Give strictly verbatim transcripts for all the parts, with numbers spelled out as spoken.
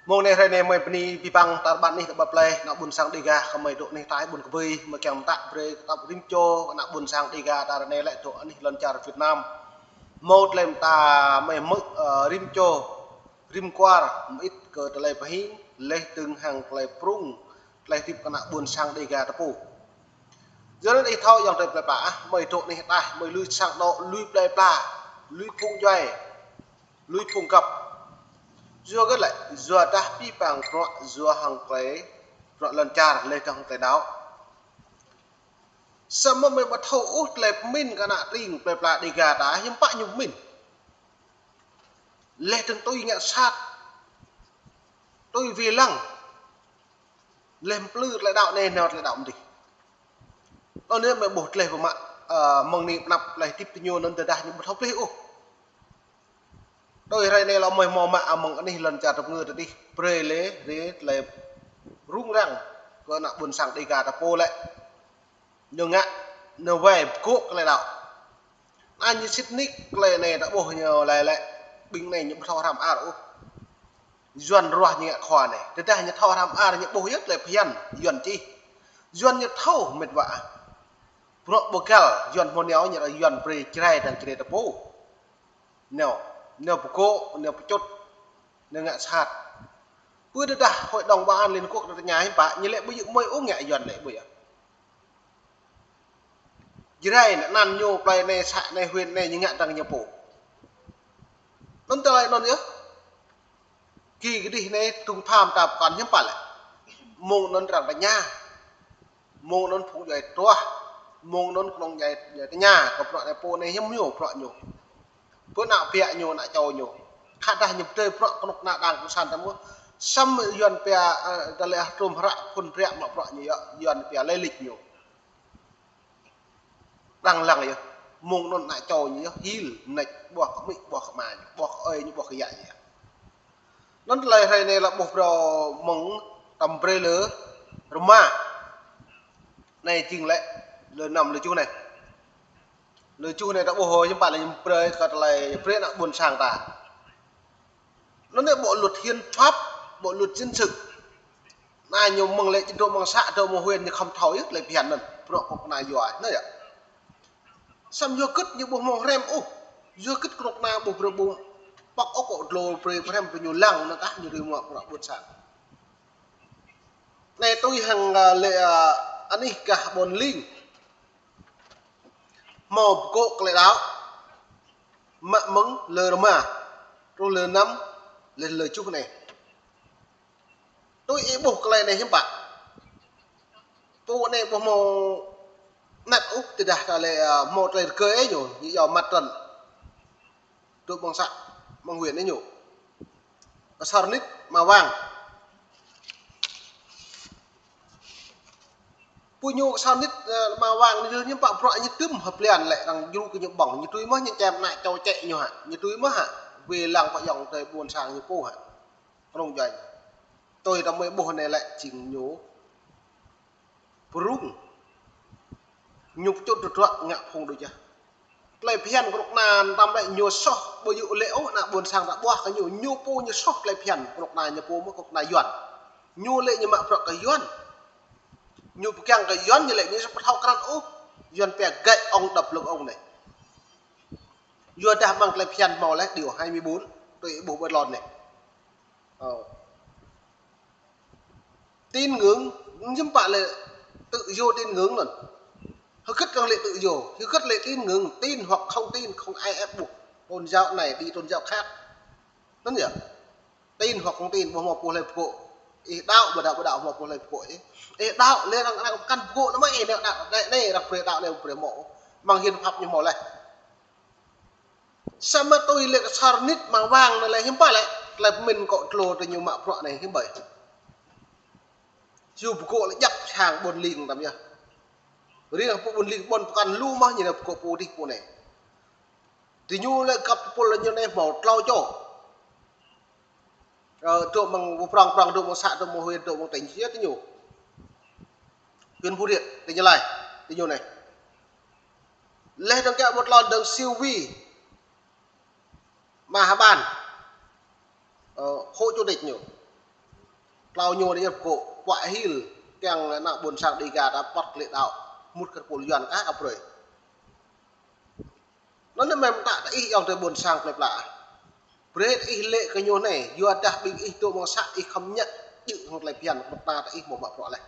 Mông anai hrơi anai mơi bơni abih bang tar ƀar anih ta ƀă plơi, ană ƀôn sang Dêga, kơ mơi dŏ anih ataih ƀôn Kơbơi, mơi kiăng mơtă brơi kơ tơlơi rĭm čô, ană ƀôn sang Dêga ta hrơi anai lĕ dŏ anih lŏn čar Việt Nam. Hmâo tơlơi mơta mơi hmư̆, ơ, rĭm čô, rĭm kuar, mơit kơ tơlơi pơhing, laih dơ̆ng hăng tơlơi prung, tơlơi hơdip kơ ană ƀôn sang Dêga ta pô. Yua anŭn ih thâo ayŏng adơi plơi pla ah, mơi dŏ anih ataih, mơi lui sang anŏ, lui plơi pla, lui phung djuai, lui phung găp. Yua hơget lĕ, yua dah abih bang bruă, yua hăng tơlơi, bruă lŏn čar, laih dơ̆ng hăng tơlơi đaŏ. Samơ̆ mơi ƀu thâo ôh tơlơi pơmĭn kơ ană tring plơi pla Dêga ta, hiư̆m pă ñu pơmĭn. Laih dơ̆ng tui ngă sat, tui wai lăng, laih mơplư tơlơi đaŏ anai nao tơlơi đaŏ mơdih. Anŭn yơh mơi ƀuh tơlơi pơmă, ơ, mơ̆ng anai pơ anăp tơlơi hơdip tơ ñu anŭn tơdah ñu ƀu thâo plih ôh. Tui hrơi anai lŏ mơi hmâo mă amăng anih lŏn čar tơpơngư tơdih brơi lĕ, rê tơlơi rŭng răng kơ ană ƀôn sang Dêga ta pô lĕ. Ñu ngă, ñu wai pơgŏ tơlơi đaŏ. Anai ñu sĭt nik tơlơi anai ta ƀuh ñu laĭ lĕ, ƀing anai ñu ƀu thâo hrăm ar ôh. Yuan ruah ñu ngă khua anai. Tơdah ñu thâo hrăm ar ñu ƀuh yơh tơlơi phiăn, Yuan čih. Yuan ñu thâo mĕt wa ah. Bruă ƀu găl, Yuan hmâo nao ñu, Yuan brơi Jrai dơ̆ng Jrai ta pô. Nao, nao pơgŏ, nao pơčŭt, nao ngă sat. Pơ tơdah Hội đồng Bảo an Liên Hợp Quốc ta tơña hiư̆m pă, ñu lĕ ƀu djơ̆ mơi ôh ngă Yuan lĕ ƀu djơ̆. Jrai anŭn ñu plơi anai, să anai, huyện anai ñu ngă dơ̆ng ñu pô. Anŭn tơlơi anŭn yơh. Kơ kơdih anai tơ̆ng pham ta pơkŏn hiư̆m pă lĕ. Mông anŭn arăng tơña. Mông anŭn phung djuai truh. Mông anŭn kơnơ̆ng djuai, djuai tơña kơ bruă anai pô anai hiư̆m ñu bruă ñu. Pơ ană biă ñu, ană čô ñu. Khă dah ñu pơdơi bruă kơnuk kơna đảng cộng sản ta mơ̆n. Samơ̆ Yuan pia, ơ, tơlơi ah trôm hră phŭn briă mă bruă ñu yơh, Yuan pia lĕ lịch ñu. Đang lăng yơh, mông anŭn ană čô ñu yơh, hil, mơneč, ƀuh kơ amĭ, ƀuh kơ ama ñu, ƀuh kơ ơi ñu, ƀuh kơ yă ñu yơh. Anŭn tơlơi hrơi anai lĕ ƀuh phrâo mơ̆ng tơm brơi lơ rơma. Anai jing lĕ lơ năm lơ tơjuh anai. Lơ tơjuh anai ta ƀuh hiư̆m pă lĕ ñu brơi kơ tơlơi brơi ană ƀôn sang ta. Anŭn anai bộ luật hiến pháp, bộ luật dân sự. Anai ñu mơ̆ng lĕ dŏ mơ̆ng să, dŏ mơ̆ng huyện ñu khŏm thâo yơh tơlơi phiăn anŭn. Bruă kơnuk kơna yua, anai yơh. Samơ̆ yua hơget ñu ƀu hmâo hrăm ôh. Yua hơget kơnuk kơna ƀu brơi ƀu pŏk ôh kơ dlô brơi hrăm brơi ñu lăng anŭn kah ñu rĭm mă bruă ƀôn sang. Anai tui hăng, ơ, lĕ, ơ, anih gah Ƀôn Ling. Hmâo pơgŏ tơlơi đaŏ. Mă mơ̆ng lơ rơma. Truh lơ năm, lĕ lơ tơjuh anai. Tui ih ƀuh tơlơi anai hiư̆m pă. Pô anai ƀu hmâo anăp ôh, tơdah ta lĕ, ơ, hmâo tơlơi rơgơi ôh ñu, ñu yua mặt trận. Dŏ mơ̆ng să, mơ̆ng huyện anai ñu. Kơsor nit, Ama Wang. Pô ñu kơsor nit, ơ, Ama Wang ñu hiư̆m pă bruă ñu tŭm hơplian lĕ arăng djru kơ ñu ƀơ̆ng. Ñu tui mơ̆ ñu čem ană čô čĕ ñu hă. Ñu tui mơ̆ hă. Wai lăng pơ ayŏng adơi ƀôn sang ñu pô hă. Kơnơ̆ng djuai. Tui ta mơi ƀuh anai lĕ jing ñu pơrŭng. Ñu pơčŭt tơdruă ngă phung đôč yơh. Tơlơi phiăn kơnuk kơna tơm lĕ ñu soh ƀu djơ̆ lĕ ôh ană ƀôn sang ta ƀuh kơ ñu, ñu pô ñu soh tơlơi phiăn kơnuk kơna ñu pô mơ̆ kơnuk kơna Yuan. Ñu lĕ ñu mă bruă kơ Yuan. Ñu pơgang kơ Yuan ñu lĕ ñu soh ƀu thâo krăn ôh. Yuan pia gậy ông đập lưng ông anai. Yua dah mơ̆ng tơlơi phiăn hmâo lĕ điều hai mươi bốn, tui ih ƀuh ƀơi lŏn anai. Ơ. Tín ngưỡng, hiư̆m pă lĕ tự do tín ngưỡng anŭn. Hơget kăng lĕ tự do, hơget lĕ tín ngưỡng, tin hoặc không tin, không ai ép buộc. Tôn giáo này đi tôn giáo khác. Anŭn yơh. Tin hoặc không tin, ƀu hmâo pô hlơi pơgŏ. Ih đaŏ, ƀu đaŏ, ƀu đaŏ, hmâo pô hlơi pơgŏ ih. Ih đaŏ, lĕ arăng, arăng kăn pơgŏ anŭn mơ̆ ih, anai đaŏ, anai, anai, arăng brơi đaŏ, anai brơi hmâo. Mơ̆ng hiến pháp ñu hmâo laih. Samơ̆ tui lĕ kơsor nit Ama Wang anai lĕ hiư̆m pă lĕ, tơlơi pơmĭn kơ dlô tơ ñu mă bruă anai hiư̆m pă. Yua pơgŏ lĕ djăp sang Ƀôn Ling tơm yơh. Riêng pô Ƀôn Ling ƀôn pơkŏn lu mơ̆ ñu nao pơgŏ pô dih pô anai. Tơ ñu lĕ găp tơpul ñu anai hmâo klâo čô. Ơ, dŏ mơ̆ng prŏng prŏng, dŏ mơ̆ng să, dŏ mơ̆ng huyện, dŏ mơ̆ng tỉnh, yơh tơ ñu. Huyện Phú Thiện, tỉnh Gia Lai, tơ ñu anai. Laih dơ̆ng kiăng ƀu tlôn dơ̆ng Siu Vi, Ama H'Ban, ơ, hộ chủ tịch ñu. Klâo ñu anai yơh pơgô̆, puă hil, kiăng ană ƀôn sang Dêga ta pŏt klei đaŏ, mŭt kơ pôl Yuan kah kơ brơi. Anŭn anai mơ̆ mơta ta ih ayŏng adơi ƀôn sang plơi pla. Brơi ta ih lĕ kơ ñu anai, yua dah ƀing ih dŏ amăng să ih khŏm ñă, djơ̆ hăng klei phiăn, mơta ta ih mơ̆ mă bruă leh.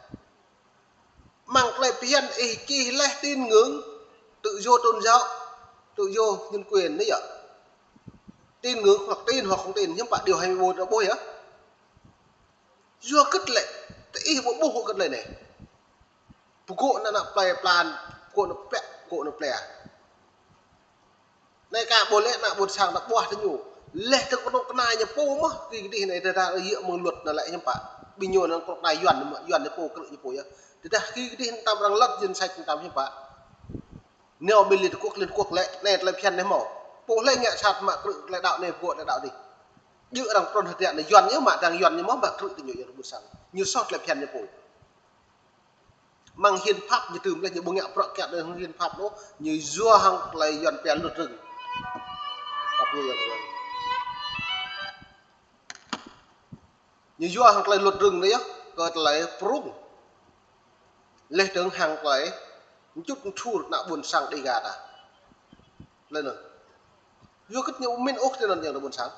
Amăng klei phiăn ih čih leh tín ngưỡng, tự do tôn giáo, tự do nhân quyền anai yơh. Tín ngưỡng hoặc tin hoặc không tin, hiư̆m pă điều hai mươi bốn ta ƀuh yơh. Yua hơget lĕ, ta ih ƀu ƀuh hơget lĕ anai. Pơgô̆ ană plơi pla, pơgô̆ ană plĕ, pơgô̆ ană plĕ. Anai kah ƀuh lĕ ană ƀôn sang ta ƀuh ta ñu. Leh tơ kơnuk kơna ñu pô mơ̆, ki kơdih anai tơdah yơh mơ̆ng luật anai lĕ hiư̆m pă. Ƀing ñu anŭn kơnuk kơna Yuan, Yuan ñu pô, krư̆ ñu pô yơh. Tơdah ki kơdih anŭn tam arăng lăt danh sách anŭn tam hiư̆m pă. Nao ƀơi Liên Hợp Quốc, Liên Hợp Quốc lĕ, anai klei phiăn anai mơ̆. Pô lĕ ngă sat mă krư̆ klei đaŏ anai, pơgô̆ klei đaŏ adih. Djơ̆ arăng prŏng hơdră anai Yuan ñu mă, arăng Yuan ñu mơ̆, mă krư̆ kơ ñu, ñu ƀôn sang. Ñu soh klei phiăn ñu pô. Amăng hiến pháp ñu tơm leh ñu ƀu ngă bruă kiăng anai hiến pháp ôh, ñu yua hăng klei Yuan pia luật rừng. Tapi Yuan, Yuan. Ñu yua hăng klei luật rừng anai yơh, kơ klei prŭng. Leh dơ̆ng hăng klei mčŭt mčur ană ƀôn sang Dêga ta. Leh anŭn. Yua hơget ñu ƀu min ôh tơ anŭn ayŏng adơi ƀôn sang.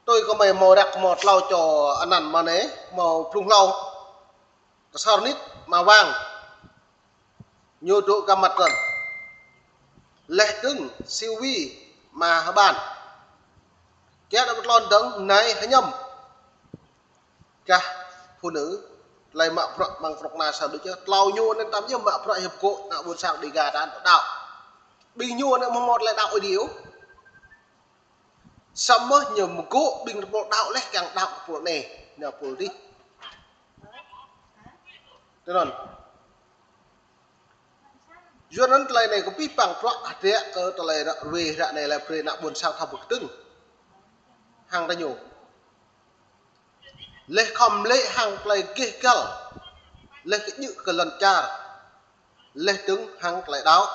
Tui kơ mơi hmâo răk hmâo klâo čô anăn mơ̆ng anai, hmâo blung hlâo. Kơsor nit, ama Wang. Ñu dŏ găm măt kơn. Leh dơ̆ng, Siu Vi, ama H'Ban. Kiăng dŏ pơtlôn dơ̆ng, Nai H'Ñăm. Gah phu nư, tơlơi mă bruă amăng kơnuk kơna sang đôč yơh. Klâo ñu anŭn tam yơh mă bruă hiăp gơ̆, ană ƀôn sang Dêga ta đaŏ. Ƀing ñu anŭn mơ̆ hmâo tơlơi đaŏ Ơi Adai ôh. Samơ̆ ñu mơgô̆ ƀing tơpul đaŏ leh kiăng đaŏ kơ pôl anai, nao pôl adih. Tui anŭn. Yua anŭn tơlơi anai kơ pih păng bruă hơdră kơ tơlơi ră ruai ră anai lĕ brơi ană ƀôn sang thâo pơkơdơ̆ng. Hăng ta ñu. Leh khŏm lĕ hăng tơlơi gêh găl. Leh kơ djơ̆ kơ lŏn čar. Leh dơ̆ng hăng tơlơi đaŏ.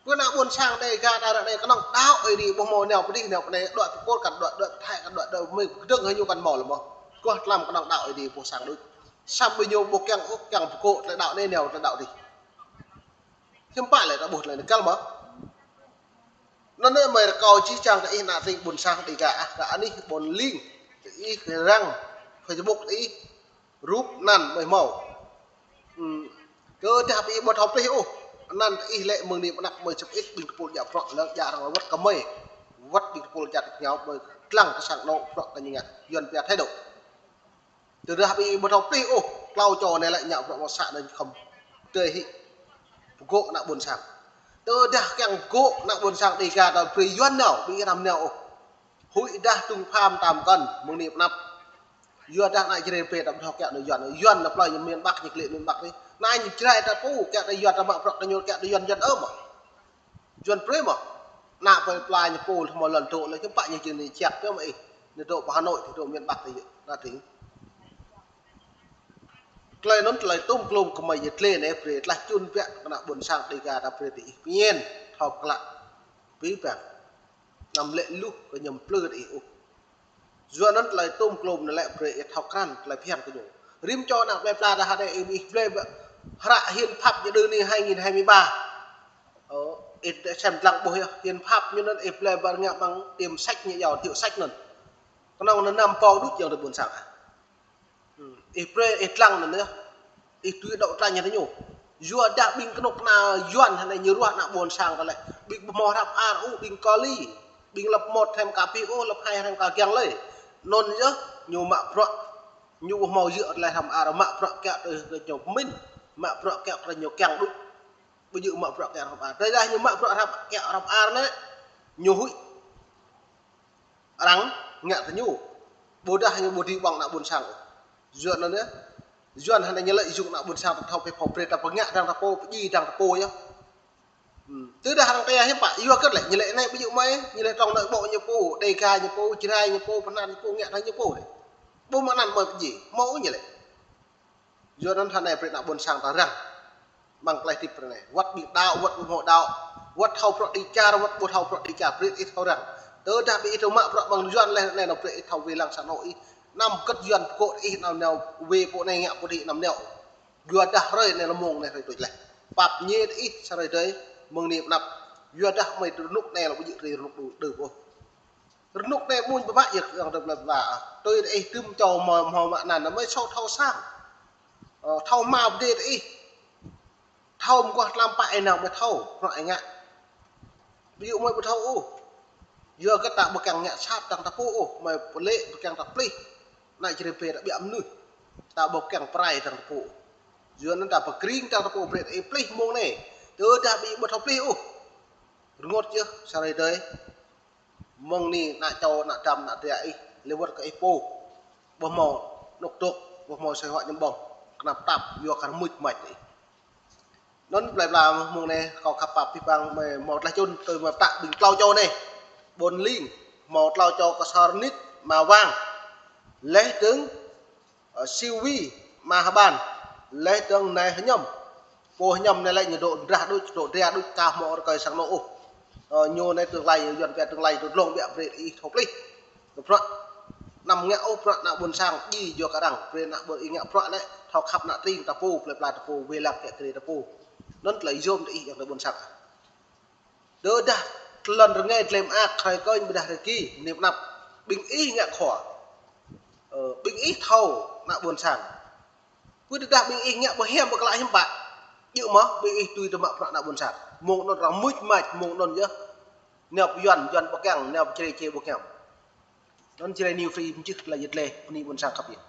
Pơ ană ƀôn sang Dêga ta ră anai kơnơ̆ng đaŏ Ơi Adai ƀu hmâo nao pơ adih nao pơ anai, đuaĭ pơ Kur kăn đuaĭ, đuaĭ pơ Thái kăn đuaĭ, đuaĭ mơ̆ng pơkơdơ̆ng hăng ñu kăn hmâo lĕ mơ̆. Kơh tlam kơnơ̆ng đaŏ Ơi Adai pô sang đôč. Samơ̆ ƀing ñu ƀu kiăng ôh, kiăng pơgô̆ tơlơi đaŏ anai nao tơlơi đaŏ adih. Hiư̆m pă lĕ ta ƀuh tơlơi anai găl mơ̆. Anŭn anai mơi rơkâo čih čang kơ ih ană tring ƀôn sang Dêga ah, kơ anih ƀôn Ling, kơ ih kơ răng Facebook kơ ih, rup anăn mơi hmâo. Ư, tơdah ƀing ih ƀu thâo plih ôh, anăn ih lĕ mơ̆ng anai pơ anăp mơi čŏp ih ƀing tơpul djă bruă lăng djă arăng wơ̆t kơ mơi, wơ̆t ƀing tơpul djă tơ̆k ñao mơi lăng kơ sang anŏ bruă kơ ñu ngă, Yuan pia thái độ. Tơdah ƀing ih ƀu thâo plih ôh, klâo čô anai lĕ ngă bruă mơ̆ng să anai khŏm tơl hĭ pơgô̆ ană ƀôn sang. Tơdah kiăng pơgô̆ ană ƀôn sang Dêga ta brơi Yuan nao, ƀing ih anăm nao ôh. Huĭ dah trùng pham tam kơn, mơ̆ng anai pơ anăp. Yua dah ană Jrai brơi ta ƀu thâo kiăng nao Yuan, Yuan nao plơi ñu miền Bắc, ñu klĕ miền Bắc anai. Anai ñu Jrai ta pô, kiăng ta Yuan ta mă bruă kơ ñu, kiăng ta Yuan Yuan ơ mơ̆. Yuan brơi mơ̆. Ană plơi pla ñu pô hmâo lŏn dŏ lĕ, hiư̆m pă ñu jing anai čăk pơ mơ̆ ih. Ñu dŏ pơ Hà Nội, ñu dŏ miền Bắc anai yơh, ană tring. Tơlơi anŭn tơlơi tôm klôm kơ mơi yơh tơlơi anai brơi tơlơi čun biă kơ ană ƀôn sang Dêga ta brơi tơ ih pơñen, thâo pơklă. Pih păng. Anăm lĕ luh kơ ñu plư tơ ih ôh. Yua anŭn tơlơi tôm klôm anai lĕ brơi ih thâo krăn tơlơi phiăn kơ ñu. Rĭm čô ană plơi pla ta hă anai ih blơi ƀă hră hiến pháp ñu đơ anai hai nghìn hai mươi ba. Ơ, ih sem lăng ƀuh yơh, hiến pháp ñu anŭn ih blơi ƀă ngă amăng tiệm sách ñu yua, tiệm sách anŭn. Kơnơ̆ng anŭn năm pô đôč ayŏng adơi ƀôn sang ah. Ih brơi, ih lăng anŭn yơh. Ih tui đaŏ tlañ hăng ñu. Yua dah ƀing kơnuk kơna Yuan hă anai ñu ruah ană ƀôn sang ta lĕ. Ƀing ƀu hmâo hră mơar ôh, ƀing Kali. Ƀing lăp một thêm kơ pih ôh, lăp hai thêm kơ giăng lơi. Anŭn yơh ñu mă bruă. Ñu ƀu hmâo djơ̆ tơlơi hră mơar, mă bruă kiăng tơ, tơ ñu pơmĭn. Mă bruă kiăng tơ ñu kiăng đôč. Ƀu djơ̆ mă bruă kiăng hră mơar. Tơdah ñu mă bruă hră kiăng hră mơar lĕ. Ñu huĭ. Arăng ngă tơ ñu. Ƀôdah ñu ƀu dưi ƀơ̆ng ană ƀôn sang ôh. Yuan anŭn yơh. Yuan hă anai ñu lĕ yŭk ană ƀôn sang ta thâo pĕ phŏ brơi ta pơngă dăng ta pô, pơjing dăng ta pô yơh. Ư. Tơdah arăng tơña hiư̆m pă, yua hơget lĕ, ñu lĕ anai ƀu djơ̆ mơi, ñu lĕ trong nội bộ ñu pô, Dêga ñu pô, Jrai ñu pô, Pơhnan ñu pô, ngă tơ ñu pô lĕ. Ƀu mă anăn mơi pơjing, hmâo ôh ñu lĕ. Yua anŭn hă anai brơi ană ƀôn sang ta răng. Amăng tơlơi hơdip ră anai. Wơ̆t ƀing đaŏ, wơ̆t ƀu hmâo đaŏ. Wơ̆t thâo bruă dêh čar, wơ̆t ƀu thâo bruă dêh čar, brơi ih thâo răng. Tơdah ƀing ih thâo mă bruă amăng Yuan leh anai nao brơi ih thâo wai lăng sang anŏ ih. Anăm kơ̆t Yuan pơkŏ ih anăm nao wai pô anai ngă pô adih anăm nao. Yua dah hrơi anai lơmông anai hrơi tuč laih. Pap ñe ih sa hrơi dơi mơ̆ng anai pơanăp. Yua dah mơi rơnŭk anai lŏ ƀu djơ̆ rơi rơnŭk đu đơ pô. Rơnŭk anai mơ̆ng pơmă yơh yang tơm lăp wa. Tui ih tơm čô hmâo hmâo mă anăn mơi sô thâo sang. Ơ, thâo hmâo pơdê ih. Thâo mơguah tlam pă ih nao mơi thâo, hrŏ ih ngă. Ƀu djơ̆ mơi ƀu thâo ôh. Yua kơ ta ƀu kiăng ngă sat tăng ta pô ôh, mơi pơlĕ ƀu kiăng ta plih. Ană Jrai brơi ta ƀiă mơnuih. Ta ƀu kiăng pơrai tăng ta pô. Yua anŭn ta pơkring tăng ta pô brơi ih plih mơ̆ng anai. Tơdah ƀu ƀu thâo plih ôh. Rơngot yơh, sa hrơi dơi. Mơ̆ng anai ană čô, ană dăm, ană tria ih, lĕ wơ̆t kơ ih pô. Ƀu hmâo anŏ dŏ, ƀu hmâo sơi huă ñăm ƀơ̆ng. Kơnăp tap, yua kơ rơmuč mač ih. Anŭn plơi pla mơ̆ng anai, kâo khăp pap abih bang, mơi hmâo tơlơi čun, tui mơi pơtă ƀing klâo čô anai. Ƀôn Ling, hmâo klâo čô Ksor Nit, Ama Wang. Laih dơ̆ng, ơ, Siu Wi, Ama Hơban. Laih dơ̆ng anai Hơñăm. Pô Hơñăm anai lĕ ñu dŏ drah đôč, dŏ dra đôč, ka hmâo rơkơi sang anŏ ôh. Ơ, ñu anai tương lai, Yuan pia tương lai, dŏ dlông ƀiă brơi ih thâo plih. Kơ bruă anăm ngă ôh bruă ană ƀôn sang, djai yua kơ arăng, brơi ană ƀôn ih ngă bruă lĕ, thâo khăp ană tring ta pô, plơi pla ta pô, wai lăng kiă kriê ta pô. Anŭn tơlơi yôm tơ ih yang tơ ƀôn sang. Tơdah tơlơi rơngai tơlơi mơak, hrơi kơñ ƀôdah hrơi ki, anai pơanăp, ƀing ih ngă khua. Ơ, ƀing ih thâo ană ƀôn sang. Pơ tơdah ƀing ih ngă ƀu hiam ƀu klă hiam pă. Djơ̆ mơ̆ ƀing ih tui tơmă bruă ană ƀôn sang. Mơ̆ng anŭn arăng muč mač mơ̆ng anŭn yơh. Nao pơ Yuan, Yuan ƀu kiăng, nao pơ Jrai, Jrai ƀu kiăng. Anŭn Jrai New Free mơčih tơlơi yơh tơlơi, bơni ƀôn sang khăp yơh.